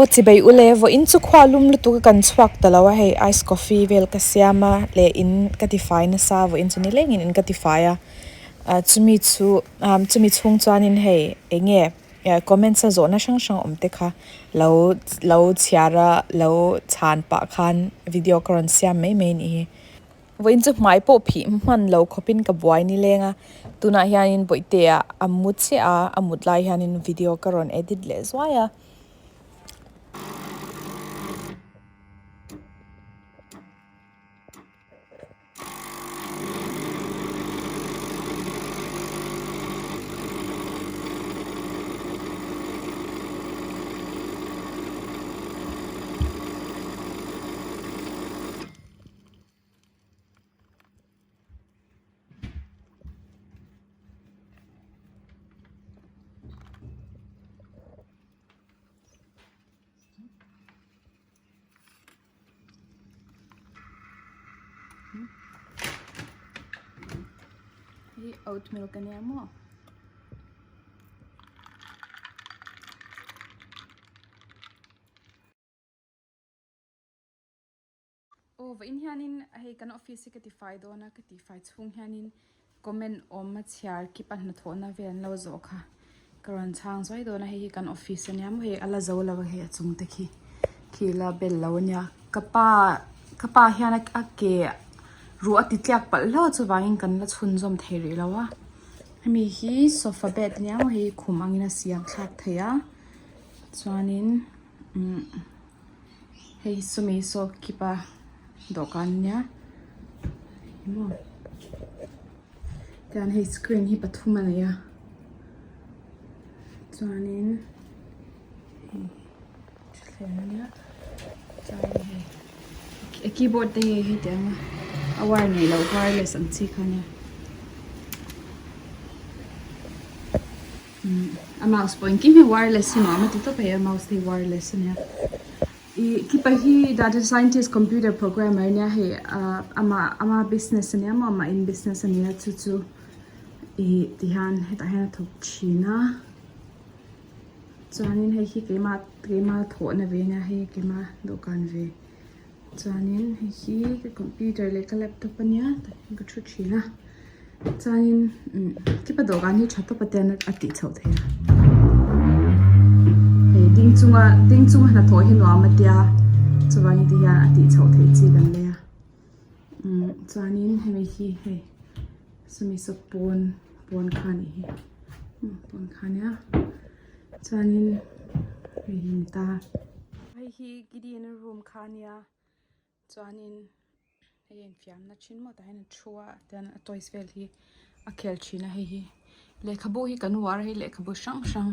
Aw chibei ule vawiin chu khua lum lutuk a kan chhuak ta lo a hei ice coffee vel ka siam a leh in ka tifai nasa vawiin chu ni lengin in ka tifai a ah chumi chu ah chumi chhung chuanin hei eng nge comments a zawhna hrang hrang awm te kha lo lo chhiar a lo chhan pah khan video ka rawn siam mai mai a nih hi. Vawiin chu hmai pawh phih hman lo khawpin ka buai ni leng a, tunah hianin bawihtea a mu chiah a, a mut lai hianin video ka rawn edit leh zuai a. Hi oat milk a nia maw. Aw vawiin hianin hei kan office hi ka tifai dawn a ka tifai chhung hianin comment awm a chhiar kip a hnathawhna vel an lo zawh kha ka rawn chhang zuai dawn a hei hi kan office ania maw hei a la zo lo a hei a chung te khi khi la bel lo ania ka pa ka pa hian a ke ruh a ti tliak palh hlauh a chuvangin kan la chhunzawm thei rih lo a hemi hi sofa bed ania maw hei khum angin a siam thlak thei a chuanin umm. Hei hi sawmi saw keeper dawhkan ania maw tian hei screen hi pathum a nei a chuanin hei thuthleng ania chuanin hei a keyboard te hi hetiang a wire nei loh wireless ang chi kha ania. A mouse pawh engkim hi wireless hi nuam a ti tawp a hei a mouse te hi wireless ania ih kipa hi data scientist computer programmer ania hei ah amah ama business ania maw amah in business ania chu chu ih tihian hetah hian a thawk thin a chuanin hei hi keimah keimah thawhna ve ania hei keimah dawhkan ve chuanin hei hi ka computer leh ka laptop ania tah hian ka thu thin a chuanin umm khipa dawhkan hi tha tawp atan a tih chhoh theih a hei ding chunga ding chunga hnathawh hi nuam a tia chuvangin ti hian a tih chhoh theih chi kan lei a umm chuanin hemi hi hei sawmi saw pawn pawn kha a nih hi umm pawn kha a nia chuanin hei hi a ni ta. Hei hi Gideon a room kha ania chuanin hei a infiamna thin maw tah hian a thu a tian a toys vel hi a khel thin a hei hi lehkhabu hi kan uar a hei lehkhabu hrang hrang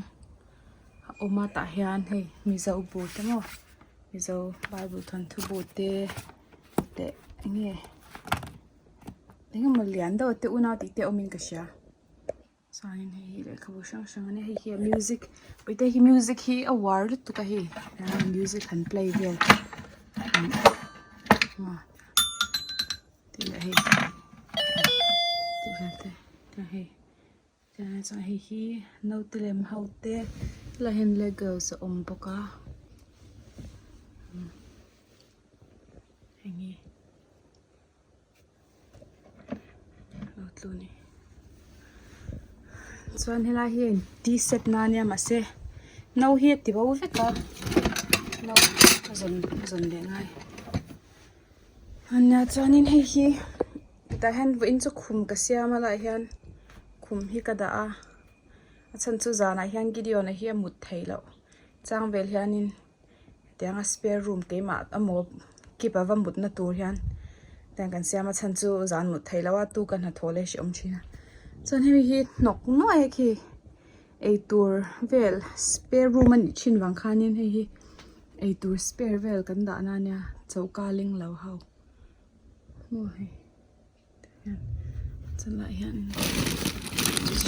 a awm a tah hian hei mizo bu te maw mizo bible thawnthu bu te leh eng nge eng emaw lian deuh te unau tih te awmin ka hria. Chuanin hei hi lehkhabu hrang hrang a nia hei hi a music puite hi music hi a uar lutuk a hei music han play vel tih leh hei tih vel te chuan hei chuan hei hi naute lem ho te helaiah hian legos a awm bawk a heng hi. Chuan helai hi tea set na ania mahse no hi a ti bo vek a no a zawn a zawn leh ngai ania chuanin hei hi tah hian vawiin chu khum ka siam a lai hian khum hi ka dah a a chhan chu zanah hian Gideon-a hi a mut theih loh chang vel hianin. Tianga spare room keimah emaw keeper va mutna tur hian tiang kan siam a chhan chu zan mut theih loh a tu ka hnathawh leh hrehawm thin a chuan hemi hi hnawk nuai a khi eitur vel spare room a nih thin vang khanin hei hi eitur spare vel kan dah na ania choka leng lo ho maw hei. Chulaiah hian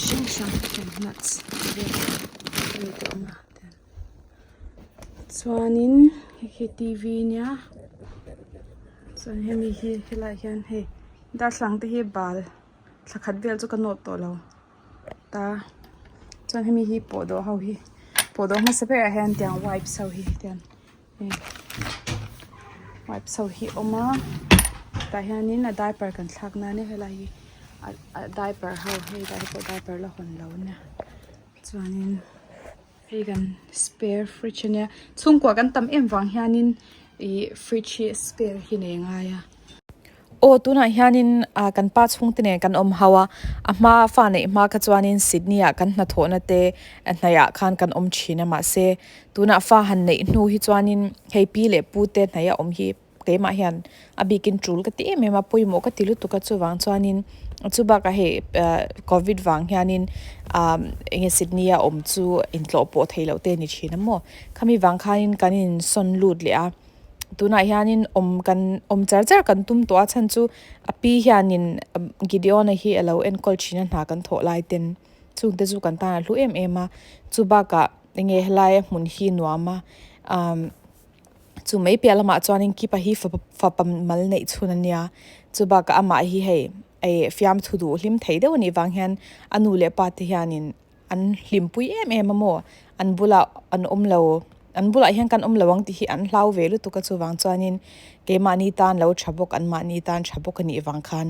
chi hrang hrang heng nuts te vel hei te awm a chuanin hei hi t v ania chuan hemi hi helaiah hian hei darthlalang te hi bal thla khat vel chu ka nawt tawh lo ta chuan hemi hi pawh dawh ho hi. Pawhdawh hmasa berah hian tiang wipes ho hi tiang hei wipes ho hi a awm a tah hianin a diaper kan thlak nan a helai hi a diaper ho hei tah hi pawh diaper la hawn lo ania chuanin hei kan spare fridge ania chhungkua kan tam em vang hianin ih fridge hi spare hi nei a ngai a. Aw tunah hianin ah kan pa chhungte nen kan awm ho a, a hma fa neih hma kha chuanin Sydney ah kan hnathawhna te hnaiah khan kan awm thin a mahse tunah fa han neih hnu hi chuanin hei pi leh pu te hnaih a awm hi keimah hian a bikin tul ka ti em em a pawimawh ka ti lutuk a chuvang chuanin chu bakah hei ah covid vang hianin ah enge Sydney a awm chu intlawh pawh theih loh te a ni thin a maw khami vang khanin kan insawn lut leh a. Tunah hianin awm kan awm char char kan tum tawh a chhan chu a pi hianin Gideon-a hi a lo enkawl thin a hna kan thawh lai ten chungte chu kan tan a hlu em em a chu bakah eng nge helai hmun hi nuam a umm chu mai piah lamah chuanin Kipa hi fapa mal neih chhun a nia chu bakah amah hi hei ih fiamthu duh hlim thei deuh a nih vang hian a nu leh pa te hianin. An hlimpui em em a maw? An bulah an awm lo, an bulah hian kan awm lo ang tih hi an hlau ve lutuk a chuvang chuanin keimahni tan lo tha bawk, anmahni tan tha bawk a nih vang khan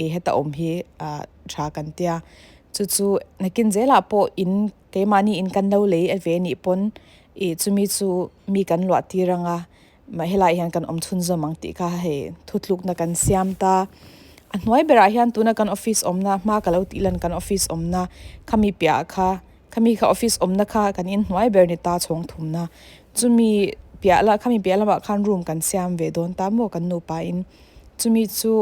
ih heta awm hi ah tha kan tia. Chu chu nakin zelah pawh in keimahni in kan lo lei ve anih pawn ih chumi chu mi kan luah tir ang a, Mah helaiah hian kan awm chhunzawm ang tih kha hei thutlukna kan siam ta. A hnuai berah hian tuna kan office awmna hma ka lo tih lan kan office awmna khami piahah kha khami kha office awmna kha kan inhnuai ber ni ta chhawng thumna. Chumi piah lah khami piah lamah khan room kan siam ve dawn ta maw kan nupa in chumi chu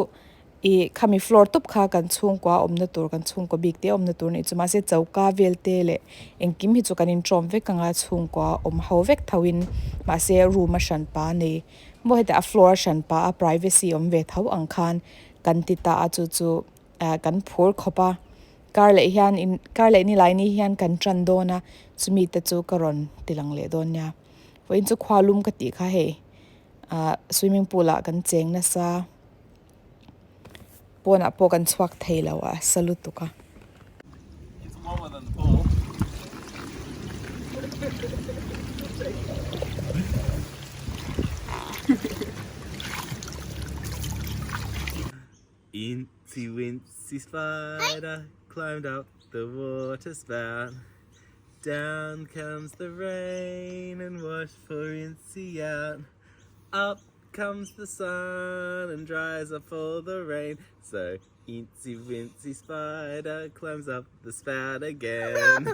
Ih khami floor tawp kha kan chhungkua awmna tur kan chhungkua bik te awmna tur a nih chu mahse choka vel te leh engkim hi chu kan inṭawm vek ang a chhungkua awm ho vek tho in mahse room a hran pa a nei maw hetah a floor a hran pa a privacy awm ve tho ang khan kan ti ta a chu chu ah kan phur khawp a kar leh hian in kar leh nilai ni hian kan ṭan dawn a chumi te chu ka rawn ti lang leh dawn nia vawiin chu khua lum ka tih kha hei ah swimming pool ah kan cheng nasa. Pawnah pawh kan chhuak thei lo a sa lutuk a. Incy wincy spider climbed up the water spout Down comes the rain and washed poor Incy out Up comes the sun and dries up all the rain So incy wincy spider climbs up the spout again.